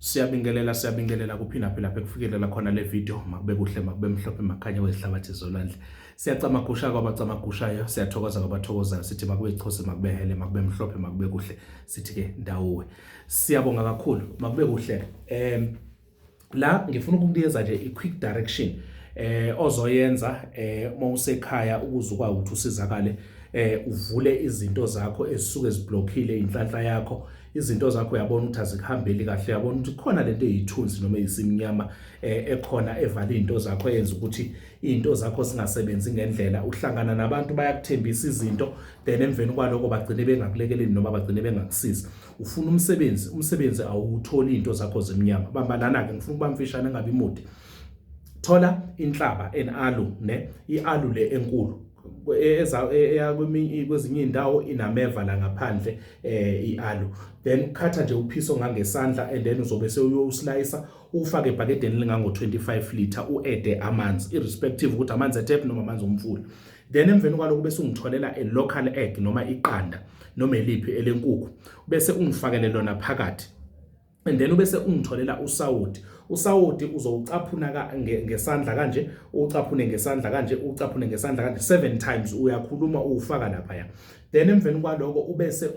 Siyabingelela, siyabingelela kuphi naphi lapho ekufikelela khona le video. Makube kuhle, makube mhlophe, makhanya kwezihlabathi zolwandle. Siyacamagusha kwabacamagushayo, siyathokoza kwabathokozayo. Sithi makube chose, makube hele, makube mhlophe, makube kuhle. Sithi ke ndawuwe. Siyabonga kakhulu, makube kuhle. La ngifuna ukukunikeza nje i-quick direction ozoyenza uma usekhaya ukuze ukwazi ukuthi usizakale, uvule izinto zakho ezisuke ziblockile, inhlanhla yakho. Izinto zakho uyabona ukuthi azikuhambeli kahle, uyabona ukuthi khona lento eyithunzi noma eyisimnyama ekhona evala izinto zakho, eyenza ukuthi izinto zakho zingasebenzi ngendlela. Uhlangana nabantu, bayakuthembisa izinto, then emveni kwaloko bagcine bengakulekeleli noma bagcine bengakusizi. Ufuna umsebenzi, umsebenzi awutholi, izinto zakho zimnyama. Bamba lana-ke, ngifuna ukuba mfishane, engabi mude. Thola inhlaba, an aloe, ne i-aloe le enkulu eza eya kwezinye indawo, inameva la ngaphandle i-aloe. Then khatha nje uphiso ngangesandla and then uzobe sewuyoslice, ufake ebhakedeni lingango 25 liter, u-adde amanzi, irrespective ukuthi amanzi etap noma amanzi omfula. Then emveni kwaloko bese ungitholela a local egg noma iqanda noma eliphi elenkukhu, bese ungifakele lona phakathi and then ubese ungitholela usawoti. Usawoti uzowucaphuna ngesandla kanje, ucaphune ngesandla kanje, ucaphune ngesandla kanje seven times, uyakhuluma uwufaka lapha ya. Then emveni kwaloko ubese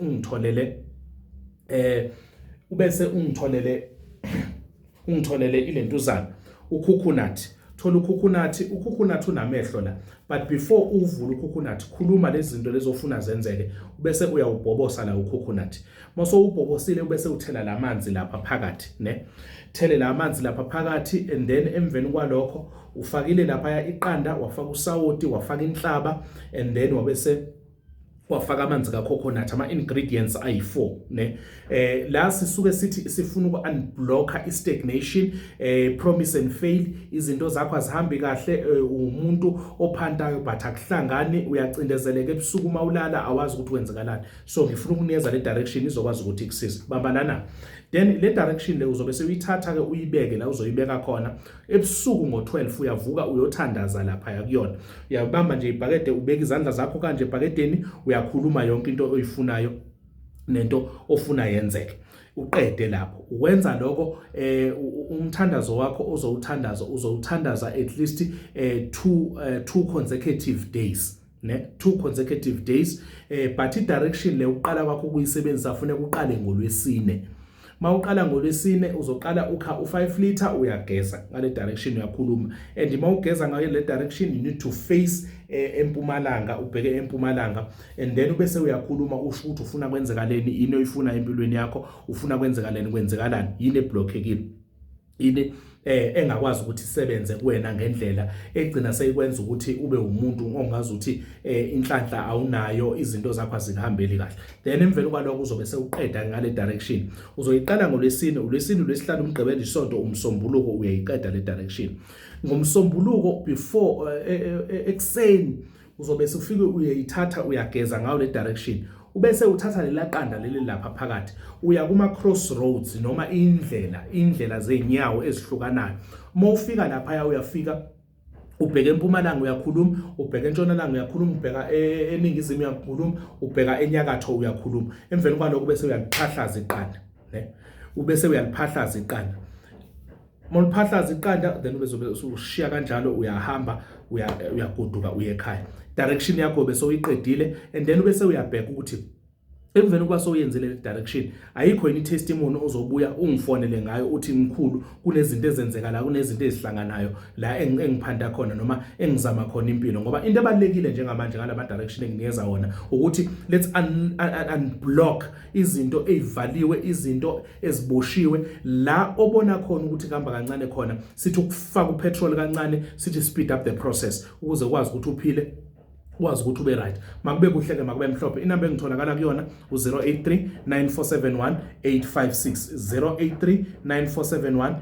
ungitholele ilentuzana, ucoconut. Thola ucoconut, ucoconut unamehlo la, but before uvule ucoconut, khuluma lezi zinto lezo ofuna zenzeke, bese uyawubhobosa la ucoconut. Mase ubhobosile, ubese uthela lamanzi lapha phakathi, ne thele la manzi lapha phakathi. And then emveni kwalokho ufakile lapha iqanda, wafaka usawoti, wafaka inhlaba and then wabese wafaka amanzi kacoconut, ama-ingredients ayi-4, ne. La sisuke sithi sifuna uku-unblocka i-stagnation, promise and fail. Izinto zakho azihambi kahle, umuntu ophantayo but akuhlangani, uyacindezeleka ebusuku uma ulala, awazi ukuthi kwenzakalani. So ngifuna ukunikeza le direction, izokwazi ukuthi ikusize. Bamba lana. Then le direction le uzobe sewuyithatha ke, uyibeke la uzoyibeka khona. Ebusuku ngo-12 uyavuka, uyothandaza lapha kuyona. Uyabamba nje ibhakede, ubeka izandla zakho kanje ebhakedeni, uyakhuluma yonke into oyifunayo nento ofuna yenzeke. Uqede lapho ukwenza lokho, umthandazo wakho uzowuthandaza at least two consecutive days, ne 2 consecutive days. But i-direction le, uqala kwakho ukuyisebenzisa funeka uqale ngolwesine. Mawuqala ngolwesine, uzoqala ukha u5 liter, uyageza ngale direction, uyakhuluma. And mawugeza ngayo le direction, you need to face empumalanga, ubheke empumalanga and then ubese uyakhuluma, usho ukuthi ufuna kwenzekaleni, yini oyifuna empilweni yakho, ufuna kwenzekaleni, kwenzekalani, yini eblockekile, yini engakwazi ukuthi isebenze kuwena ngendlela egcina seyikwenza ukuthi ube umuntu ongazi ukuthi inhlanhla awunayo, izinto zakho azikuhambeli kahle. Then emveni kwalokho uzobe sewuqeda ngale direction. Uzoyiqala ngolwesine, ulwesine, ulwesihlanu, umgqibelo, isonto, umsombuluko, uyayiqeda le direction. Ngomsombuluko before ekuseni uzobe sufike uyayithatha, uyageza ngayo le direction, ubese uthatha lela qanda leli lapha phakathi, uya kuma crossroads noma indlela zezinyawo ezihlukanayo. Uma ufika lapha, uyafika ubheka empumalanga, uyakhuluma, ubheka entshonalanga, uyakhuluma, ubheka eningizimu, uyakhuluma, ubheka enyakatho, uyakhuluma. Emveni kwalokho bese uyaliphahlaza iqanda, ne ubese uyaliphahlaza iqanda. Mawuliphahlaza iqanda, then ubezobe usushiya kanjalo, uyahamba, uyagoduka, uye ekhaya. Direction yakho bese uyiqedile and then ubese uyabheka ukuthi emveni kuba sowuyenzile le direction, ayikho yini testimony ozobuya ungifonele ngayo, uthi, "Mkhulu, kunezinto ezenzeka la, kunezinto ezihlanganayo la engiphanda khona noma engizama khona impilo." Ngoba into ebalekile njengamanje ngalama direction enginikeza wona ukuthi let's unblock izinto ezivaliwe, izinto eziboshiwe. La obona khona ukuthi kuhamba kancane khona, sithi ukufaka upetrol kancane, sithi speed up the process ukuze ukwazi ukuthi uphile, wazi ukuthi ube right. Makube kuhle ke, makube mhlophe. Inamba engitholakala kuyona u-083 9471 856, 083 9471.